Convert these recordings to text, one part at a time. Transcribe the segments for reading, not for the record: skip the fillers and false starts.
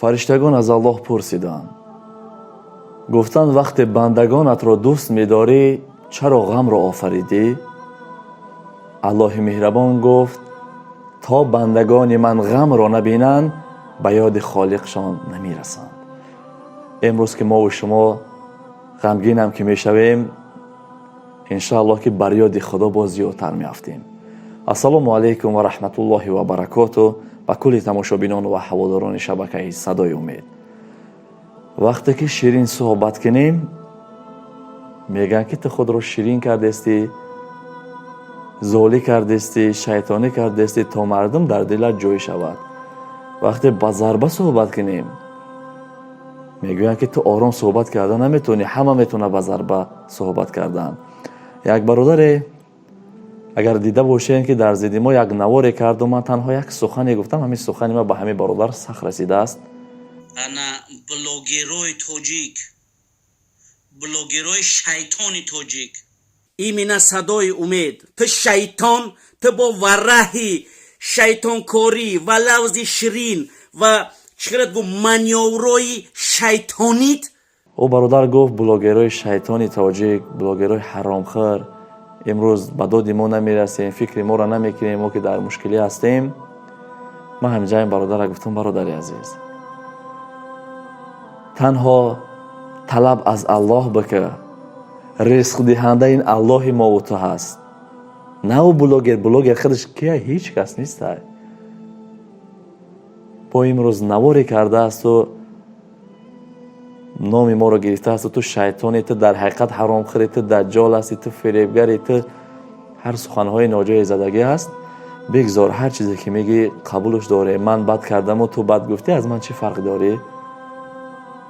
Фариштагон аз Аллоҳ пурсиданд, гуфтанд: вақте бандагонатро дӯст медорӣ, чаро ғамро офаридӣ? Аллоҳи меҳрабон гуфт: то бандагони ман ғамро набинанд, ба ёди холиқшон намерасанд. Имрӯз ки мову шумо ғамгинам ки мешавем, иншааллоҳ ки бар ёди Худо боз зиёдтар меафтем. Ассалому алайкум ва раҳматуллоҳи ва баракоту ба кулли тамошобинон ва ҳаводорони шабакаи «Садои умед». Вақте ки ширин суҳбат кунем, мегӯянд ки ту худро ширин кардестӣ, золӣ кардестӣ, шайтонӣ кардестӣ, то мардум дар дилат ҷой шавад. Вақте ба зарба суҳбат кунем, мегӯянд ки ту ором суҳбат карда наметавонӣ, ҳама метавонад ба зарба суҳбат кардан. Як бародаре, агар дида бошем, ки дар зидди мо як наворе карду, ман танҳо як сухане гуфтам, ҳамин сухани ман ба ҳамин бародар сахт расидааст. Ана блогерои тоҷик, блогерои шайтони тоҷик, именно «Садои умед», ту шайтон, ту бо вараҳи шайтонкорӣ ва лавзи ширин ва чӣ гу манёврои шайтонит. Ӯ бародар гуфт: блогерои шайтони тоҷик, блогерои ҳаромхӯр имрӯз ба доди мо намерасем, фикри моро намекунем, мо ки дар мушкилӣ ҳастем. Ман ҳаминҷа ин бародарра гуфтам: бародари азиз, танҳо талаб аз Аллоҳ бикар, ризқдиҳанда ин Аллоҳи мову ту ҳаст, на ӯ блогер. Блогер худаш кия? Ҳеҷ кас нестай. Бо имрӯз наворе кардаасту номи моро гирифтаасту ту шайтони, ту дар ҳақиқат ҳаромхӯри, ту даҷҷол ҳасти, ту фиребгари, ту ҳар суханҳои ноҷое задагӣ ҳаст. Бигзор, ҳар чизе ки мегӣ, қабулш дорем. Ман бад кардаму ту бад гуфтӣ, аз ман чӣ фарқ дорӣ?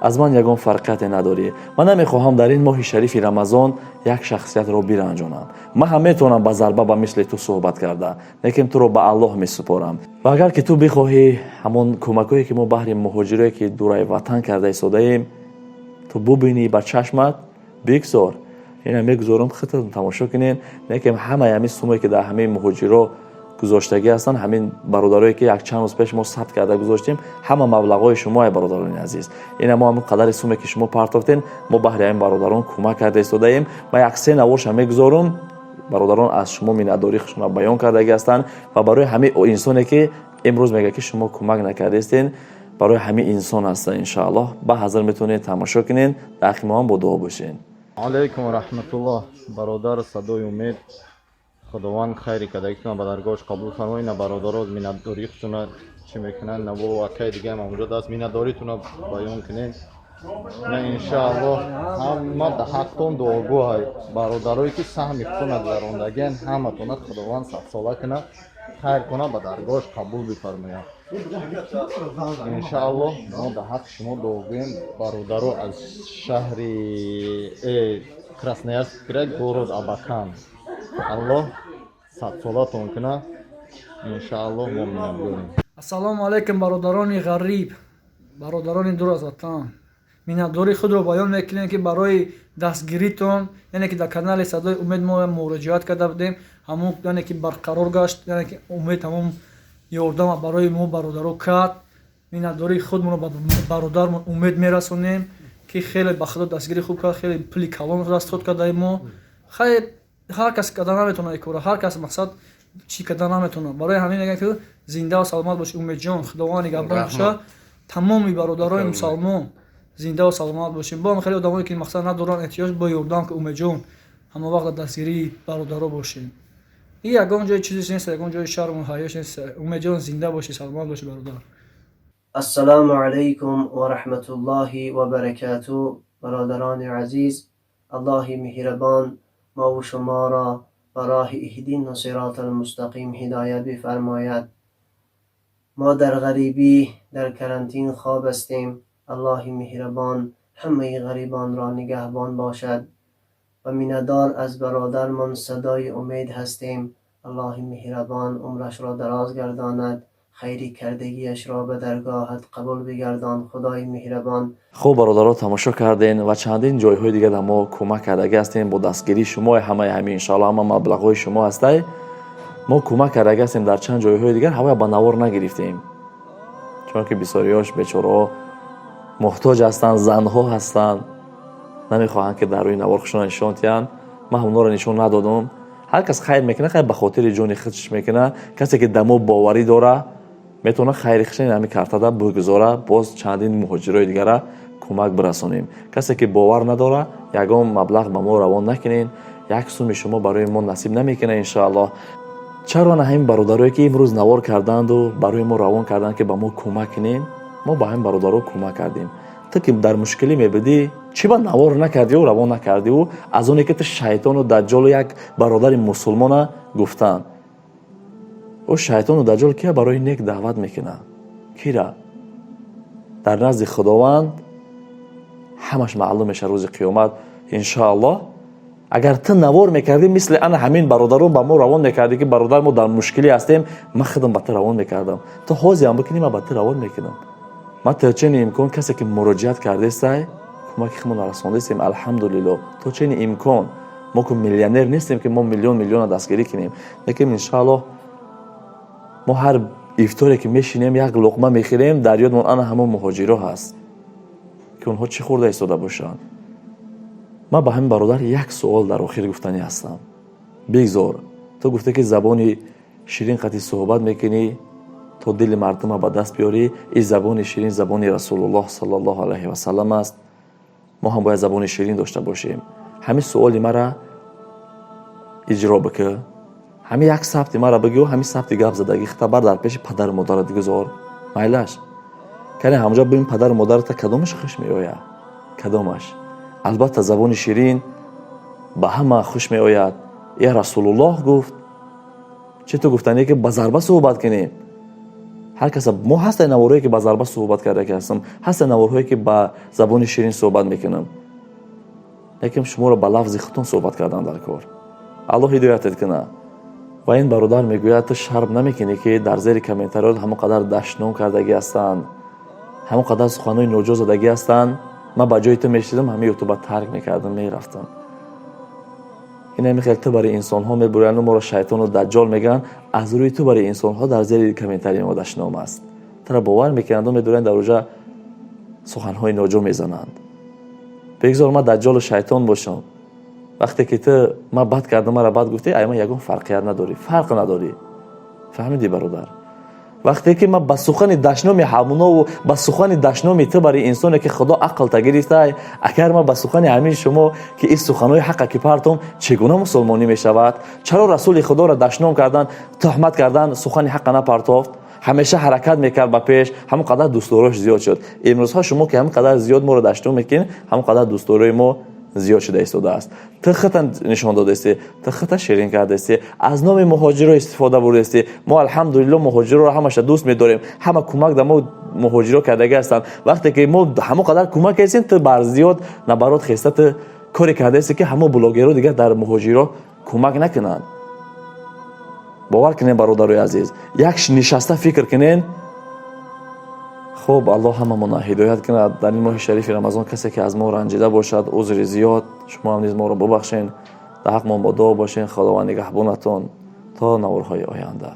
Аз ман ягон фарқияте надорӣ. Ман намехоҳам дар ин моҳи шарифи Рамазон як шахсиятро биранҷонам. Ман ҳам метавонам ба зарба ба мисли ту суҳбат карда, лекин туро ба Аллоҳ месупорам. Ва агар ки ту бихоҳӣ, ҳамон кӯмакҳое ки мо баҳри муҳоҷирое ки дураи ватан карда истодаем, ту бубинӣ ба чашмат, бигзор, ина мегузорам, худатон тамошо кунед. Лекин ҳамаи ҳамин сумое ки дар ҳамаи муҳоҷиро гузоштагӣ ҳастанд, ҳамин бародарое ки якчанд рӯз пеш мо сабт карда гузоштем, ҳама маблағҳои шумо, ай бародарони азиз. Ина мо ҳамин қадари суме ки шумо партофтем, мо баҳри ҳамин бародарон кӯмак карда истодаем. Ма як се наворша мегузорам. Бародарон аз шумо миннатдории худшонро баён кардагӣ ҳастанд ва барои ҳамин инсоне ки имрӯз мегӯяд ки шумо кӯмак накардаистен, барои ҳамин инсон ҳастанд. Иншоаллоҳ, ба ҳазр метавонед тамошо кунед. Дар ҳаққи мо ҳам бо дуо бошед. Алайкум раҳматуллоҳ, бародар «Садои умед». Худованд хайри кардагитона ба даргоҳаш қабул фармояд. На бародаро миннатдории худтона чӣ мекунанд, на бо акаи дигаам онҷо даст миннатдоритона баён кунед. На, иншааллоҳ, ҳама да ҳақтон дуогӯҳай. Бародарое ки саҳми худтона гузарондагиан, ҳаматона Худованд садсола кунад, хайр кунад, ба даргоҳаш қабул бифармояд. Иншааллоҳ, мо да ҳаққи шумо дуогӯем. Бародаро аз шаҳри Красноярск край, город Абакан, Аллоҳ садсолатон кунад. Иншааллоҳ, мо миннатдорем. Ассалому алайкум, бародарони ғариб, бародарони дур аз ватан. Миннатдории худро баён мекунем, ки барои дастгиритон, яъне ки дар канали «Садои умед» мо муроҷиат карда будем, ҳамон яъне ки барқарор гашт, яъне ки умед ҳамон ёрдама барои мо бародаро кард. Миннатдории худмонро ба бародармон Умед мерасонем, ки хеле ба Худо дастгирӣ хуб кард, хеле пули калон расход кардаи мо. Хайр, ҳар кас карда наметавонад ин кора, ҳар кас мақсад чӣ карда наметавонад. Барои ҳамин мегӯям, ки зиндаву саломат бошӣ, Умедҷон, Худованд нигаҳбон боша. Тамоми бародарони мусалмон зиндаву саломат бошем. Бо хеле одамое ки мақсад надоранд, эҳтиёҷ бо ёрдам, ки Умедҷон ҳама вақт дар дастгирии бародаро бошем. Ин ягон ҷои чизеш нест, ягон ҷои шарму ҳаёш нест. Умедҷон, зинда бошӣ, саломат бошӣ, бародар. Ассалому алайкум ва раҳматуллоҳи ва баракату. Бародарони азиз, Аллоҳи меҳрабон мову шуморо ба роҳи иҳдина сиротал мустақим ҳидоят бифармояд. Мо дар ғарибӣ, дар карантин хоб ҳастем. Аллоҳи меҳрабон ҳамаи ғарибонро нигаҳбон бошад ва миннатдор аз бародармон «Садои умед» ҳастем. Аллоҳи меҳрабон умрашро дароз гардонад, хайри кардагиашро ба даргоҳат қабул бигардон, Худои меҳрабон. Хуб, бародаро, тамошо кардем ва чандин ҷойҳои дигар дар мо кӯмак кардагӣ ҳастем бо дастгирии шумо. Ҳамаи ҳамин, иншоалло, ҳама маблағҳои шумо ҳастай. Мо кӯмак кардагӣ ҳастем дар чанд ҷойҳои дигар, ҳавая ба навор нагирифтем. Чунки бисёриёш бечораҳо муҳтоҷ ҳастанд, занҳо ҳастанд, намехоҳанд ки дар рӯи навор худшонро нишон диҳанд. Ман ҳамонҳоро нишон надодам. Ҳар кас хайр мекунад, хайр ба хотири ҷони худш мекунад. Касе ки дамо боварӣ дора, метавонад хайри худша ҳамин картада бигузора, боз чандин муҳоҷирои дигара кӯмак бирасонем. Касе ки бовар надора, ягон маблағ ба мо равон накунед. Як суми шумо барои мо насиб намекунад, иншоаллоҳ. Чаро на ҳамин бародарое ки имрӯз навор карданду барои мо равон карданд, ки ба мо кӯмак кунем, мо ба ҳамин бародаро кӯмак кардем. Ту ки дар мушкилӣ мебудӣ, чӣ ба навор накардиу равон накардиу, аз оне ки ту шайтону даҷҷолу як бародари мусулмона гуфтанд? Ӯ шайтону даҷҷол кия барои нек даъват мекунад? Кира? Дар назди Худованд ҳамаш маълум мешавад рӯзи қиёмат, иншоаллоҳ. Агар ту навор мекардӣ, мисли ана ҳамин бародарон ба мо равон мекардӣ, ки бародар, мо дар мушкилӣ ҳастем, ман худам ба ту равон мекардам. Ту ҳозирам бикунӣ, ман ба ту равон мекунам. Ман то чени имкон касе ки муроҷиат кардестай, кӯмаки худмон расондастем, алҳамдулилло, то чени имкон. Мо ку миллионер нестем, ки мо миллион миллиона дастгирӣ кунем, лекин иншоаллоҳ мо ҳар ифторе ки мешинем, як луқма мехӯрем, дар ёдмон ана ҳамон муҳоҷиро ҳаст, ки онҳо чӣ хӯрда истода бошанд. Ман ба ҳамин бародар як суол дар охир гуфтанӣ ҳастам. Бигзор, ту гуфте ки забони ширин қати суҳбат мекунӣ, то дили мардума ба даст биёрӣ. Ин забони ширин забони Расулуллоҳ саллаллоҳу алайҳи васалам аст. Мо ҳам бояд забони ширин дошта бошем. Ҳамин суоли мара иҷро бикӣ, ҳамин як сабти мара бигӯ, ҳамин сабти гап задагӣ хитабар дар пеши падару модарат гузор, майлаш кане ҳамҷо бибин, падару модарата кадомаш хуш меояд, кадомаш. Албатта, забони ширин ба ҳама хуш меояд. Я Расулуллоҳ гуфт, чӣ ту гуфтане ки ба зарба суҳбат кунем? Ҳар каса мо ҳастай наворҳое ки ба зарба суҳбат карда ки ҳастам, ҳастай наворҳое ки ба забони ширин суҳбат мекунам, лекин шуморо ба лафзи худтон суҳбат кардан дар кор. Аллоҳ ҳидоятат кунад. Ва ин бародар мегӯяд, ту шарм намекунӣ, ки дар зери комментариёт ҳамон қадар дашном кардагӣ ҳастанд, ҳамон қадар суханҳои ноҷо задагӣ ҳастанд? Ман ба ҷои ту мешидам, ҳамин ютуба тарк мекардам, мерафтам. Ин хел ту барои инсонҳо мебуряну моро шайтону даҷҷол мегӯянд. Аз рӯи ту барои инсонҳо дар зери комментарии мо дашном аст. Тура бовар мекунанду медуранд, дар оҷа суханҳои ноҷо мезананд. Бигзор ман даҷҷолу шайтон бошам. Вақте ки ту ман бад кардам, мара бад гуфтӣ, ай ман ягон фарқият надорӣ, фарқ надорӣ. Фаҳмидӣ, бародар? Вақте ки ман ба сухани дашноми ҳамунову ба сухани дашноми ту барои инсоне ки Худо ақл та гирифтай, агар ман ба сухани ҳамин шумо ки ин суханҳои ҳақа ки партом, чӣ гуна мусулмонӣ мешавад? Чаро Расули Худоро дашном кардан, туҳмат кардан, сухани ҳақа напартофт, ҳамеша ҳаракат мекард ба пеш, ҳамон қадар дӯстдорош зиёд шуд. Имрӯзҳо шумо ки ҳамин қадар зиёд моро дашном мекунед, ҳамон қадар дӯстдорои мо зиёд шуда истодааст. Ту хита нишон додаистӣ, ту хита ширин кардаистӣ, аз номи муҳоҷиро истифода бурдаистӣ. Мо, алҳамдулилло, муҳоҷироро ҳамаша дӯст медорем, ҳама кӯмак да мо муҳоҷиро кардагӣ ҳастанд. Вақте ки мо ҳамон қадар кӯмак кардем, ту бар зиёд набарот хеста, ту коре кардаистӣ, ки ҳамо блогерро дигар дар муҳоҷиро кӯмак накунанд. Бовар кунед, бародарои азиз, як нишаста фикр кунед. Хуб, Аллоҳ ҳамамона ҳидоят кунад. Дар ин моҳи шарифи Рамазон касе ки аз мо ранҷида бошад, узри зиёд. Шумо ҳам низ моро бубахшен, дар ҳақмон бо дуо бошен. Худованд нигаҳбонатон то наворҳои оянда.